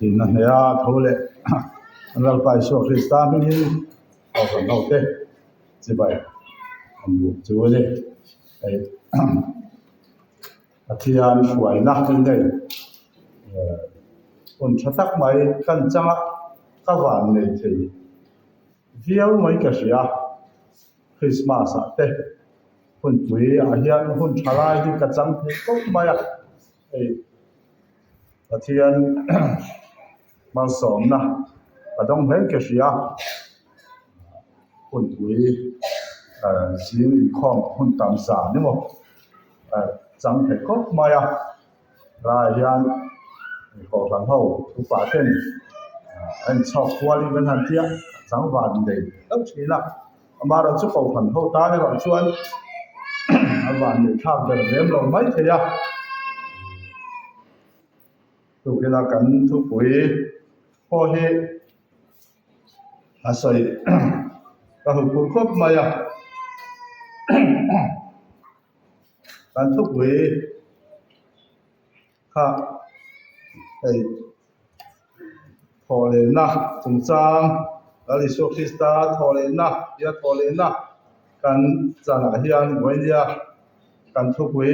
Thihna hneha tho leh an Lalpa Isua Krista hmingin Kohhran hote chibai an buk chu a ni. Hei Pathian hruaina hi nei hun tha tak mai kan changa ka van nei thei viau mai ka hria. Christmas ah te hunpui ah hian hun tha lai hi ka chang thei khawp mai a. Hei Pathian malsawmna ka dawng hle ka hria hunpui zing inkhawm hun tam zan emaw chang thei khawp mai a helaiah hian kohhran ho upa ten a inchhawk kualin kan han tia chang van nei deuh thin a. Amaherawhchu kohhran ho tan erawh chuan a van neih thlak ber lem lo mai thei a. Tukina kan thupui pawh hi a sawi ka huphurh khawp mai a. Kan thupui kha hei thawhlehna chungchang Lal Isua Krista thawhlehna tia thawhlehna kan chanah hian vawinia kan thupui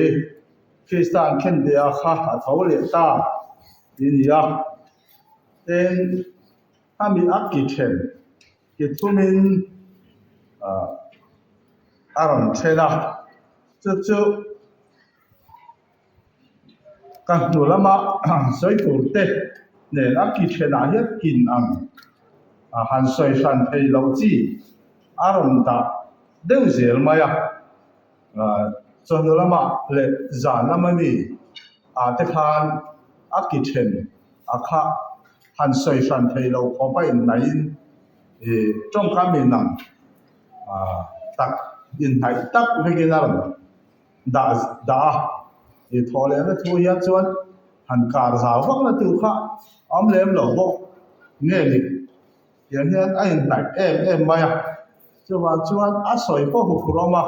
Krista an khen beh a kha a tho leh ta tih a ni a. Tin, a mi a ki then ki thumin ah a rawn then a, chu chu. Ka hnu lama sawi tur te nen a ki thenah hian in ang a han sawi hran thei loh chi a rawn dah deuh zel mai a. Chawhnu lamah leh zan lama mi ah te khan a ki then a kha han sawi hran thei loh khawp a inhnaihin ih tawngkam inang tak inhnaih tak vekin a rawn dah dah a, i thawh lehna thu hian chuan han kar zau vak na tur kha a awm lem lo bawk nge ni tiang hian a inhnaih em em mai a, chuvang chuan a sawi pawh huphurh awm a,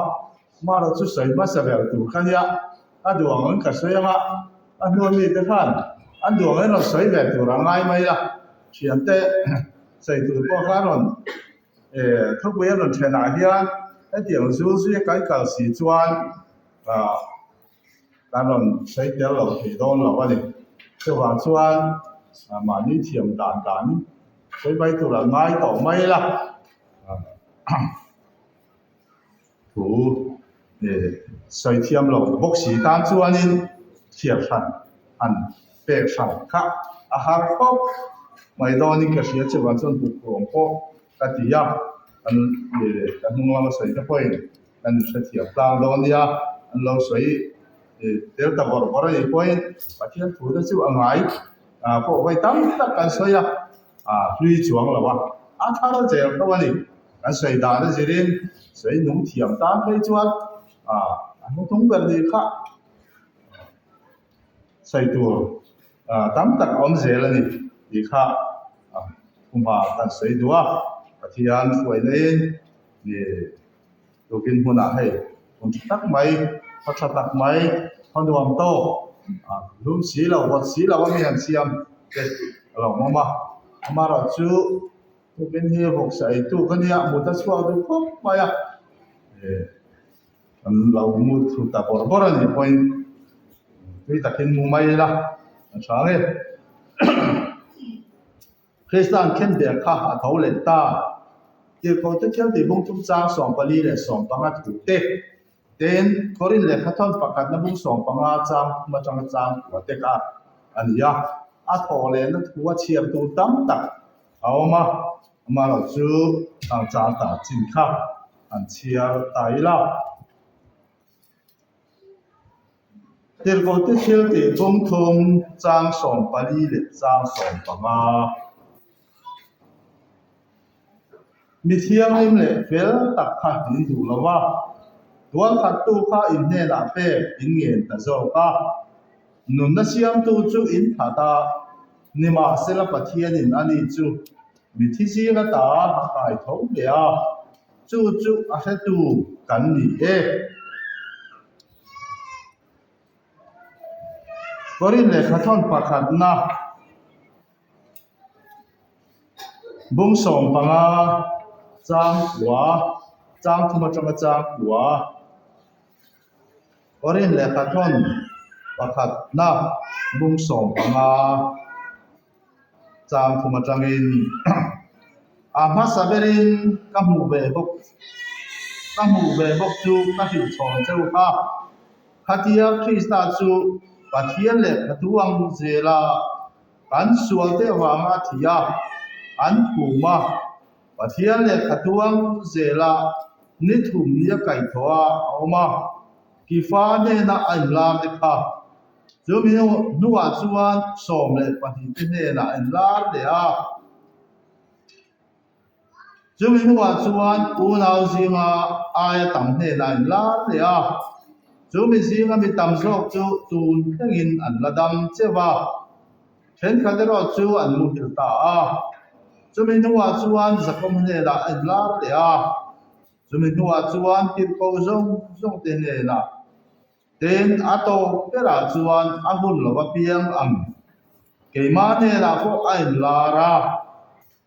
amaherawh chu sawi hmasa ber tur kha nia a duh ang in ka sawi ang a, a hnu ami te khan an duh ang in rawn sawi ve tur a ngai mai a, thiante sawi tur pawh kha a rawn. Thupui a rawn thenah hian hetiang zul zui a kan kal si chuan kan rawn sawi tel lo thei dawn lo a ni. Chuvang chuan mahni thiam dan danin sawi mai tur an ngai tawh mai la. Thu sawi thiam lo bawk si tan chuanin thiam hran han pek hran kha a har khawp mai dawnin ka hria chuvang chuan hmuhpuam pawh ka ti a, an ka hnung lama sawi te pawhin kan hrethiam tlang dawn nia, an lo sawi tel ta bawrh bawrh a nih pawhin Pathian thu te chu a ngai pawh vawi tam tak kan sawi a. A hlui chuang lo a, a thar zel tho a ni. Kan sawi dan a zirin sawi nung thiam tan phei chuan a hnuthung ber ni kha sawi tur tam tak a awm zel a ni tih kha khuma kan sawi duh a. Pathian hruaina-in Tukin hmunah hei hun tha tak mai, khaw tha tak mai, khaw nuam tawk, lum si lo, vawt si lo a mi han siam te a lo awm a. Amaherawh chu tukin hi vawksa eitu ka nia, mut a chhuak duh khawp mai a, kan lo mu thlu ta bawrh bawrh a nih pawhin tui takin mu mai ila a tha nge. Krista'n khenbeh kha a tho leh ta. Tirhkohte thiltih bung chungchang 44 leh 15 thu te, tin, Korin lehkha thawn pakhatna bung 15 chang thum atanga chang kua te kha a ni a. A thawh lehna thu a chhiar tur tam tak a awm a, amaherawh chu chang chang ta chin kha an chhiar ta ila. Tirhkohte thil tih bung thum chang 14 leh chang 15. Mi thianghlim leh fel tak kha in duh lo va, tualkhattu kha in hnenah pek in ngen ta zawk a. Nunna siamtu chu in that a, nimahsela Pathianin ani chu mi thi zinga ta a kai tho hle a. Chu chu a hretu kan ni e. Korin lehkha thawn pakhatna. Bung 15 chang kua, chang thum atanga chang kua. Korin lehkha thawn pakhatna bung 15 chang thum atangin a hmasa berin ka hmuh ve bawk ka hmuh ve bawk chu ka hrilh chhawn cheu kha. Khatia Krista chu Pathian lehkha thu ang zela kan sualte avanga a thi a, an phum a. Pathian lehkha tuang zela ni thum ni a kaihthawh a a awm a, Kifa hnena a inlar te kha. Chumi hnuah chuan 12 te hnenah a inlar leh a. Chumi hnuah chuan unau zinga aia tam hnenah a inlar leh a. Chumi zinga mi tam zawk chu tun thlengin an la dam cheuh a. Thenkhat erawh chu an muhil ta a. Chumi hnuah chuan Jakob hnenah a inlar leh a. Chumi hnuah chuan tirhkoh zawng zawng te hnenah, Tin, a tawp berah chuan a hun lo a piang ang. Keimah hnenah pawh a inlar a.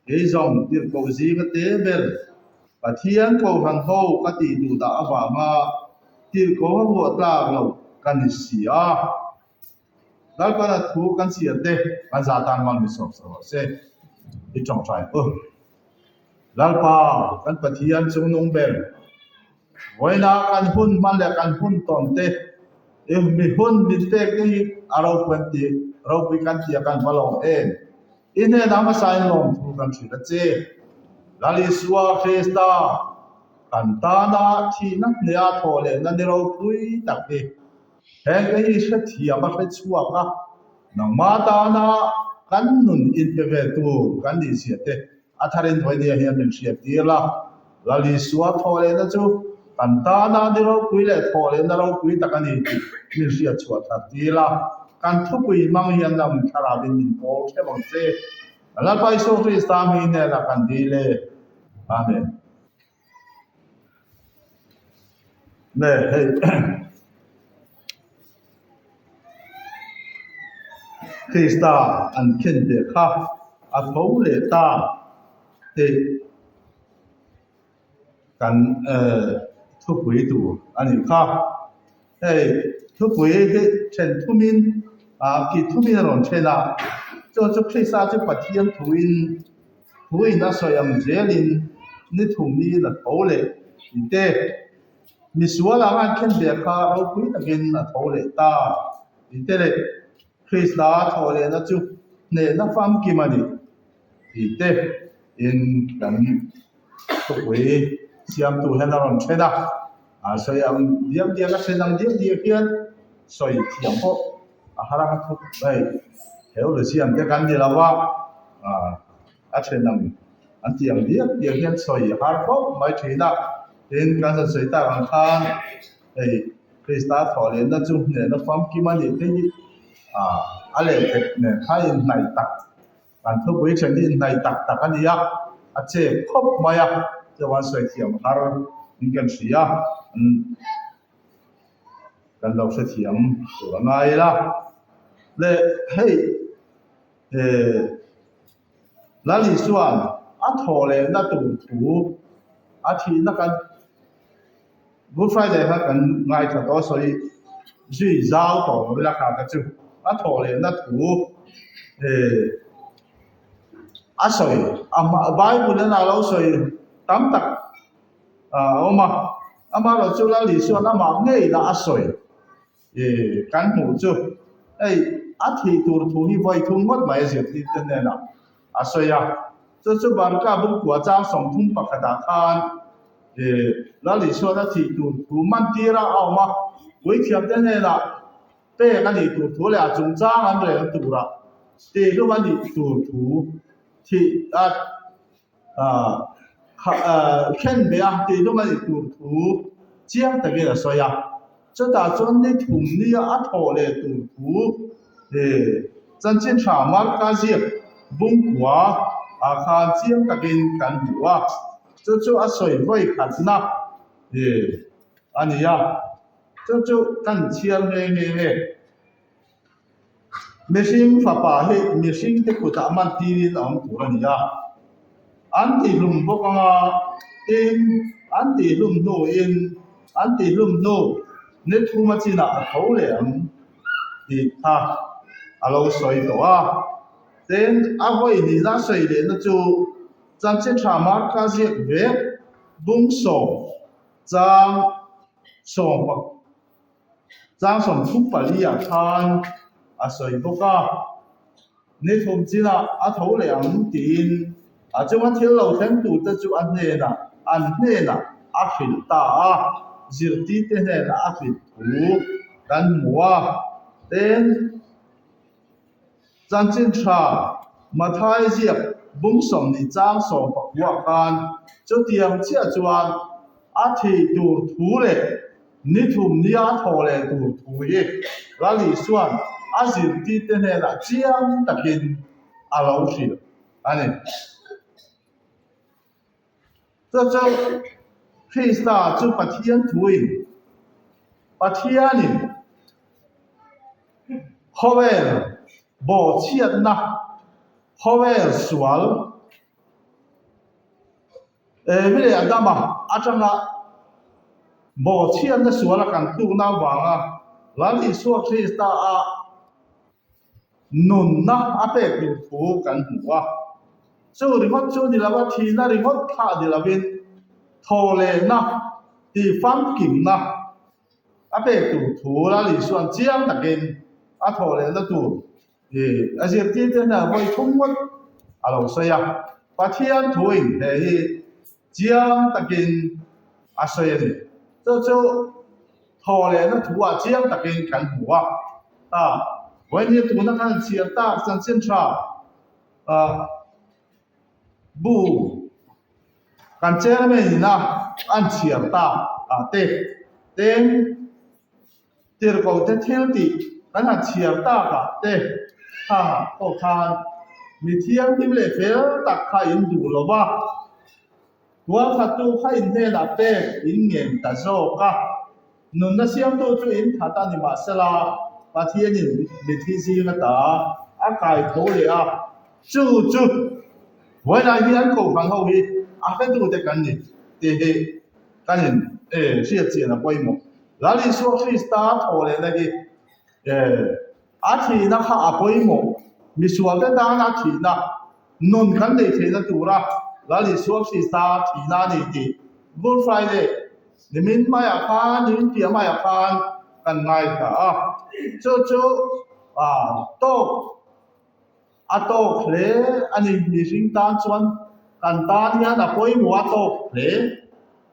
Kei zawng tirhkoh zinga te ber Pathian Kohhran ho ka tih duh dah avanga tirhkoh a vuah tlak loh ka ni si a. Lalpana thu kan chhiar te kan zah tan mal mi sawp sawp rawh se i tawngtai u. Lalpa kan Pathian chungnung ber vawiina kan hun hman leh kan hun tawn te i mi hun min pek te hi a ropui an ti ropui kan ti a kan va lawm em. I hnenah hmasa in lawmthu kan hrilh a che. Lal Isua Krista kan tana thihna hneha thawh lehna ni ropui tak hi Heng te hi hrethiam a hrechhuak a, nangmah tana kan nun inpe ve tur kan nih zia te a tharin Vawinia hian min hriat tir la. Lal Isua thawhlehna chu kan tana ni ropui leh thawhlehna ropui tak a ni tih min hriat chhuah thar tir la. Kan thupui hmang hian lam thlarauin min pawl theuh ang che. Lalpa Isua Krista hming hnenah kan dil e. Amen. Nge hei Krista an khen ve kha a tho leh ta tih kan eh thupui tur a nih kha. Hei thupui hi then thumin ah ki thumin a rawn then a, chu chu Krista chu Pathian thuin Thuin a sawi ang zelin ni thum niin a tho leh tih te, misual anga an khen ve kha ropui takin a tho leh ta tih te leh Krista thawh lehna chu hnehna famkim a ni tih te in kan thupui siamtu hian a rawn then a, a sawi ang diak diak a then ang diak diak hian sawi thiam pawh a har anga thup hei theologian te kan ni lo a a then ang an tih ang diak diak hian sawi a har khawp mai thin a tin kan han sawi tak ang khan hei Krista thawh lehna chu hnehna famkim a nih te hi a lehkhat nen kha inhnaih tak kan thupui then hi inhnaih tak tak a ni a a chep khawp mai a chuan sawi thiam har in kan hria. Kan lo hrethiam tur a ngai ila. Le hei eh Lal Isua'n a thawh lehna tur thu a thihna kan Good Friday kha kan ngaithla tawh a sawi zui zau tawh lo ila kha ka chu a thawh lehna thu eh a sawi a Bible in a lo sawi tam tak a awm a, amaherawh chu Lal Isua'n amah ngei lah a sawi ih kan hmuh chu hei a thih tur thu hi vawi thum ngawt mai a zirtir te hnenah a sawi a, chu chu Barka bungkua chang 31 ah khan ih Lal Isua'n a thih tur thu man tir a a awm a, puithiam te hnenah pek a nih tur thu leh a chungchang an rel turah tihhlum a nih tur thu thih a. Khen ve a tih lung a nih tur thu chiang takin a sawi a, chutah chuan ni thum nia a thawh leh tur thu chanchin tha Marka ziak bungkua ah khan chiang takin kan hmu a, chu chu a sawi vawi khatna a ni a, chu chu kan chhiar nghe nghe nge. Mihring fapa hi mihringte kutah man tirin a awm tur a ni a. An tihlum bawk ang a, tin, an tihlum hnuin an tihlum hnu ni thuma chinah a tho leh ang tih kha a lo sawi tawh a. Tin, a vawi nihna a sawi lehna chu chanchin tha Marka ziak vek bung sawm chang sawm chang 34 ah khan a sawi bawk a. Ni thum chinah a tho leh ang tiin a chunga thil lo thleng turte chu a hnenah an hnenah a hrilh ta a, zirtirte hnenah a hrilh thu kan hmu a. Tin, chanchin tha Mathai ziak bung 20 chang 19 khan chutiang chiah chuan a thih tur thu leh Ni thum nia thaw leh tur thu hi Lal Isua'n a zirtirte hnenah chiang takin a lo hrilh a ni. Chu chu Krista chu Pathian thuin Pathianin khawvel bawhchhiatna, khawvel sual, Evi leh Adama atanga bawhchhiatna suala kan tlukna avanga Lal Isua Krista a nunna a pek tur thu kan hmu a. Chu ringawt chu ni lova thihna ringawt kha ni lovin thawhlehna tihfamkimna a pek tur thu Lal Isua'n chiang takin a thawhlehna tur I a zirtirte hian vawi thum ngawt a lo sawi a, Pathian thuin he hi chiang takin a sawi a ni. Chu chu thaw lehna thuah chiang takin kan hmu a, a vawiin hi tuna khan chhiar tak chanchin tha ah bu kan chairman ina an chhiar tak ah te tin Tirhkohte thil tih kan han chhiar takah te khangah pawh khan mi thianghlim leh fel tak kha in duh lo va, tualthattu kha in hnenah pek in ngen ta zawk a. Nunna siamtu chu in that a ni mahsela Pathianin mithi zing ata a kai tho leh a, chu chu vawiinah hian Kohhran ho hi a hretute kan ni tih hi kan in hriat chian a pawimawh. Lal Isua Krista thawhlehna hi a thihna kha a pawimawh. Misualte tana thihna, nun kan neih theihna tura Lal Isua Krista thihna a ni tih Good Friday nimin hmaiah khan, nimin piah hmaiah khan kan ngaithla a. Chu chu tawk a tawk hle a ni. Mihring tan chuan kan tan hian a pawimawh a tawk hle.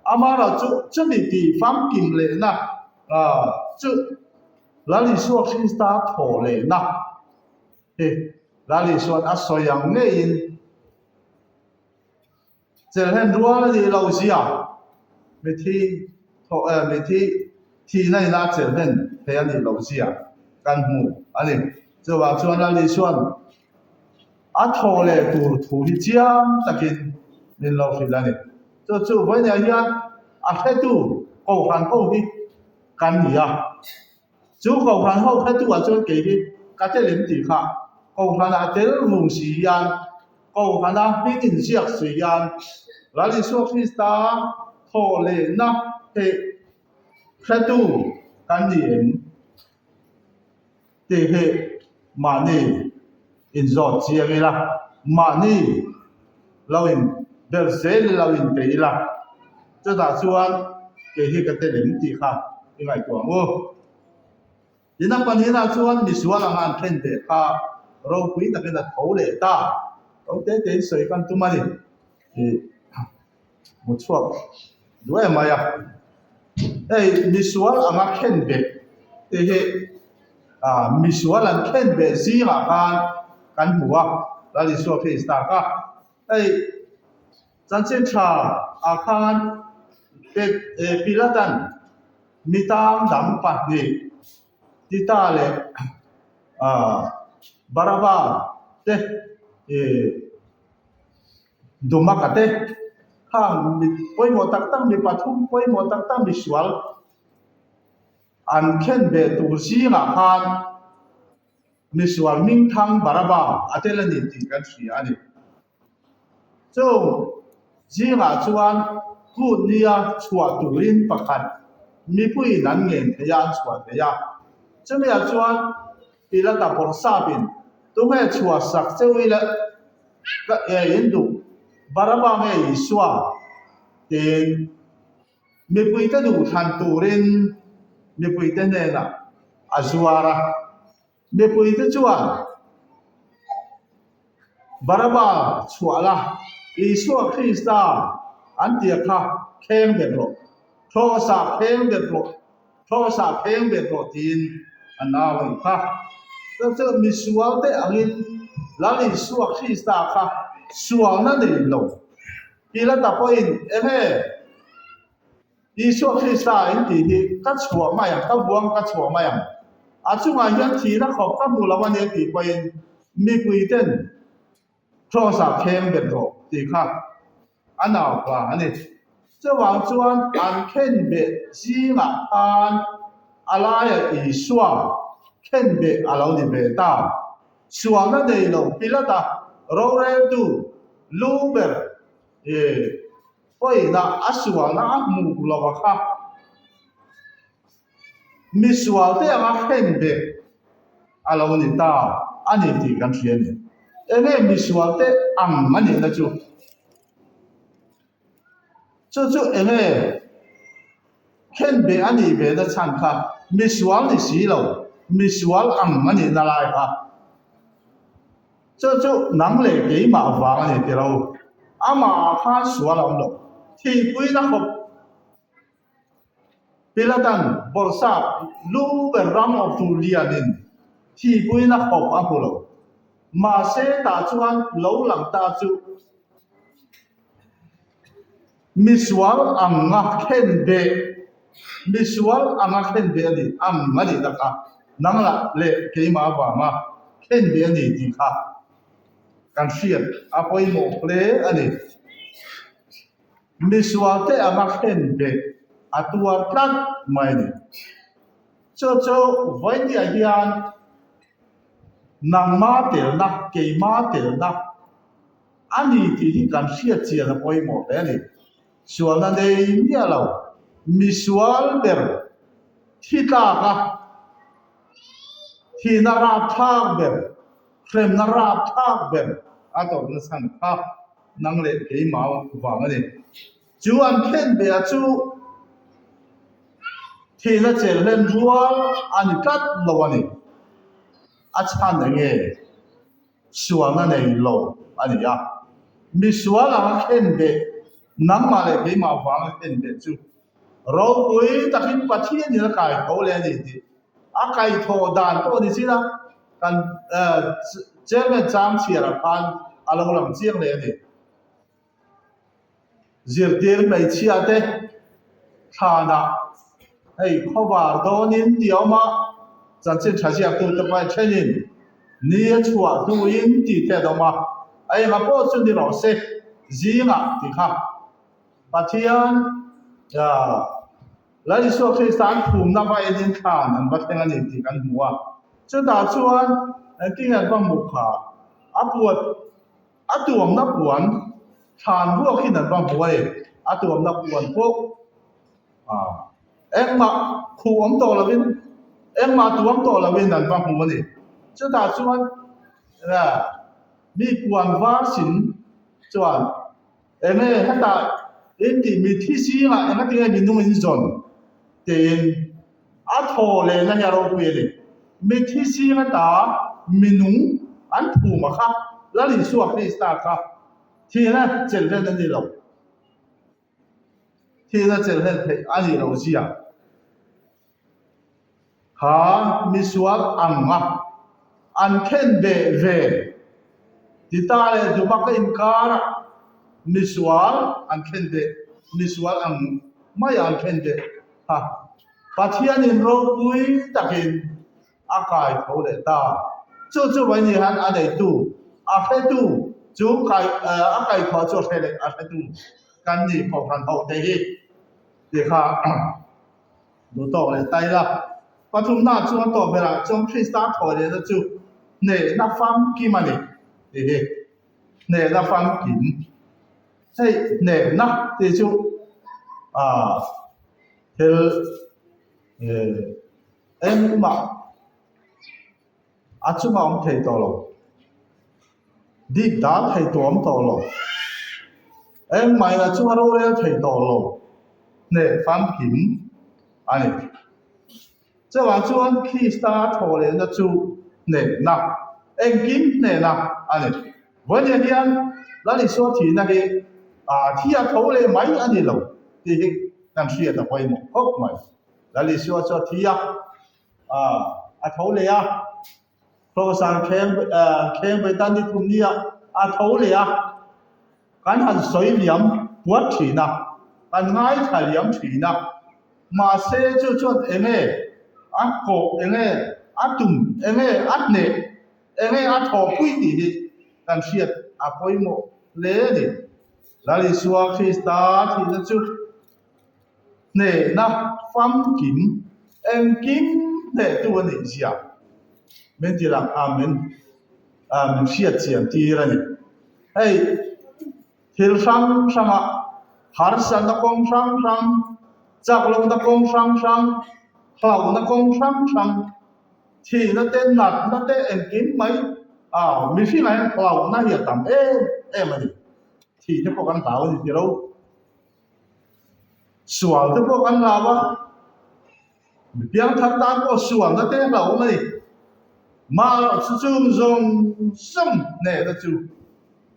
Amaherawh chu chumi tih famkim lehna chu Lal Isua Krista thawh lehna hi Lal Isua'n a sawi ang ngeiin Chelhen rual a nih loh zia mithi thawh eh mithi thihna ina chelhen thei a nih loh zia kan hmu a ni. Chuvang chuan Lal Isua'n a thawh leh tur thu hi chiang takin min lo hrilh a ni. Chu chu vawiinah hian a hretu Kohhran ho hi kan ni a. Chu Kohhran ho hretu ah chuan kei hi ka tel em tih kha Kohhran ah tel vung si hian Kohhran a hming inziak si hian Lal Isua Krista thawh lehna theih hretu kan ni em tih hi mahni inzawt chiang ila, mahni lo in belh zel ila lo inpeih ila, chutah chuan kei hi ka tel em tih kha i ngaihtuah ang u. Tin a pahnihna chuan misual anga an then ve kha ropui takin a tho leh ta. Tho te tein sawi kan tum a ni. Ih hmu chhuak duh em mai a. Hei misual anga khen beh te hi ah misual an khen beh zingah khan kan hmu a, Lal Isua Krista kha. Hei chanchin tha ah khan Pilatan Mi tang dang pahnih, Tita leh Baraba te Dumaka te khang mi pawimawh tak tak, mi pathum pawimawh tak tak misual an khen ve tur zingah khan misual hmingthang Baraba a tel a ni tih kan hria a ni. Chung. Zingah chuan kut nia chhuah turin pakhat mipuiin an ngen thei a, an chhuah thei a. Chumiah chuan Pilata bawrhsapin, Tunge chhuah sak cheu ila ka in duh, Baraba nge Isua? tiin mipuite duhthlan turin mipuite hnenah a zuar a. Mipuite chuan Baraba chhuah la, Isua Krista an tia kha kheng bet rawh, Thlawhsah kheng bet rawh, Thlawhsah kheng bet rawh tiin an au a ni kha. Chu chu misual te angin Lal Isua Krista kha sualna nei lo. Pilata pawhin enge Isua Krista in tih hi ka chhuah mai ang, ka vuang ka chhuah mai ang. A chungah hian thihna khawp ka hmu lo a nia tih pawhin mipui ten Kraws ah kheng bet rawh tih kha a nau vang a ni. Chuvang chuan an khenbeh zingah khan a laiah Isua khenbeh a lo ni ve ta. Sualna nei lo Pilata roreltu lu ber i Pawina a sualna a hmuh lo a kha. Misual te anga khen beh a lo ni ta a ni tih kan hria a ni. Enge misual te ang a nihna chu? Chu chu enge khen beh a nih ve na chhan kha misual ni si lo, misual ang a nihna lai kha. Chu chu nang leh keimah vang a ni ti lo. Amah khan sual a awm lo. Thihpuina khawp Pilatan bawrhsap lu ber ram awptu lianin thihpuina khawp a hmu lo. Mahse tah chuan lo lang ta chu Misual anga khen beh, Misual anga khen beh a ni, ang a nih tak a, nang lah leh keimah avanga khen beh a ni tih kha kan hriat a pawimawh hle a ni. Misual te anga khen beh a tuar tlat mai a ni. Chu chu vawinia hian nangma telna, keima telna, A ni tih hi kan hriat chian a pawimawh hle a ni. Sualna nei miah lo, misual ber thi tlak a, thihna rapthlak ber, hremna rapthlak ber a tawrhna chhan kha nang leh keimah vang a ni. Chu an khen ve a chu thihna chelhlen rual a ni tlat lo a ni. A chhan enge? Sualna nei lo a ni a. Misual anga khen beh, nangmah leh keimah vanga khen beh chu ropui takin Pathianin a kai tho leh a ni tih a kaihthawh dan pawh ni chin a, kan Chairman chang chhiarah khan a lo lang chiang leh a ni. Zirtir hmeichhia te thlanah hei khawvar dawnin tih a awm a, chanchin tha ziaktute pawh thenin ni a chhuah hnuin tih te an awm a, a enga pawh chu ni rawh se zingah ti kha Pathian Lal Isua Krista an phumna va enin thlan an va thleng a ni tih kan hmu a, chutah chuan engtin nge an va hmuh kha a puat A tuamna puan thlan ruakin an va hmu a ni. A tuamna puan pawh engmah khuh awm tawh lovin, engmah tuam tawh lovin an va hmu a ni. Chutah chuan mi puan var sin chuan enge hetah in tih mi thi zingah engatinge mi nung in zawn tiin A thaw lehna hi a ropui a ni. Mithi zing ata minung an phum a kha, Lal Isua Krista kha thihna chelhlen a ni lo. Thihna chelhlen theih a nih loh zia kha misual ang a an khen beh ve Tita leh Dubaka inkarah misual an khen beh, misual ang maia an khen beh kha Pathianin ropui takin a kai tho leh ta. Chu chu vaini hian a neitu, a hretu chu kai a kaihthawh chu a hre leh a hretu kan ni kohhran ho te hi tih kha duh tawk leh ta ila. Pathumna chuan tawh berah chuan Krista thawi lehna chu hnehna famkim a ni tih hi hnehna famkim. Hei hnehna tih chu ah thil engmah a chunga awm thei tawh lo, dik dal thei tawh awm tawh lo, engmah in a chunga rorel thei tawh lo hneh famkim a ni. Chuvang chuan Krista thawhlehna chu hnehna, engkim hnehna a ni. Vawiin hian Lal Isua thihna hi thi a tho leh mai a ni lo tih hi kan hriat a pawimawh khawp mai. Lal Isua chu a thi a, a tho leh a, Kross-ah thleng ve tan ni thum nia a tho leh a, kan han sawi liam puat thin a, kan ngaithla liam thin a, mahse chu chuan enge a kawh, enge a tum, enge a hneh, enge a thawhpui tih hi kan hriat a pawimawh hle a ni. Lal Isua Krista thihna chu hnehna famkim engkim hnehtu a nih zia min ti lang a, min min hriat chian tir a ni. Hei thil hrang hranga harsatna kawng hrang hrang, chak lohna kawng hrang hrang, hlauhna kawng hrang hrang, thihna te, natna te engkim mai a mihringah hian hlauhna hi a tam em em a ni. Thihna pawh kan hlau a ni tilo. Sual te pawh kan hlau a, mi piangthar tan pawh sualna te hlauhawm a ni. Mah chu chung zawng zawng hnehna chu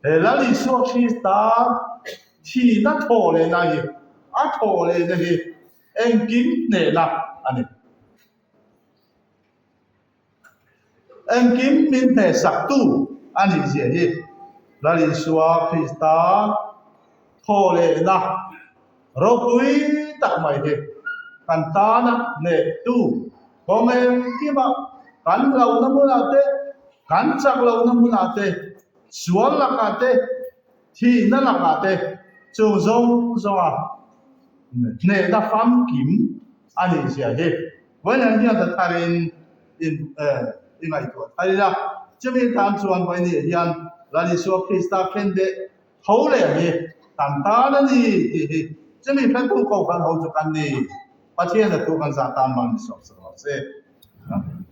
he Lal Isua Krista thihna thawh lehna hi a thawh lehna hi engkim hnehna a ni. Engkim min hnehsaktu a nih zia hi Lal Isua Krista thaw lehna ropui tak mai hi kan tana hnehtu kawng engkima kan hlauhna hmunah te, kan chak lohna hmunah te, sual lakah te, thihna lakah te chung zawng zawnga hnehna famkim a nih zia hi Vawiin hian ta tharin in i ngaihtuah thar ila, chumi tan chuan Vawiin hian Lal Isua Krista khenbeh tho leh hi kan tan a ni tih hi chumi hretu Kohhran ho chu kan ni. Pathian a thu kan zah tan mang ni sawk sawk lo se. Amen.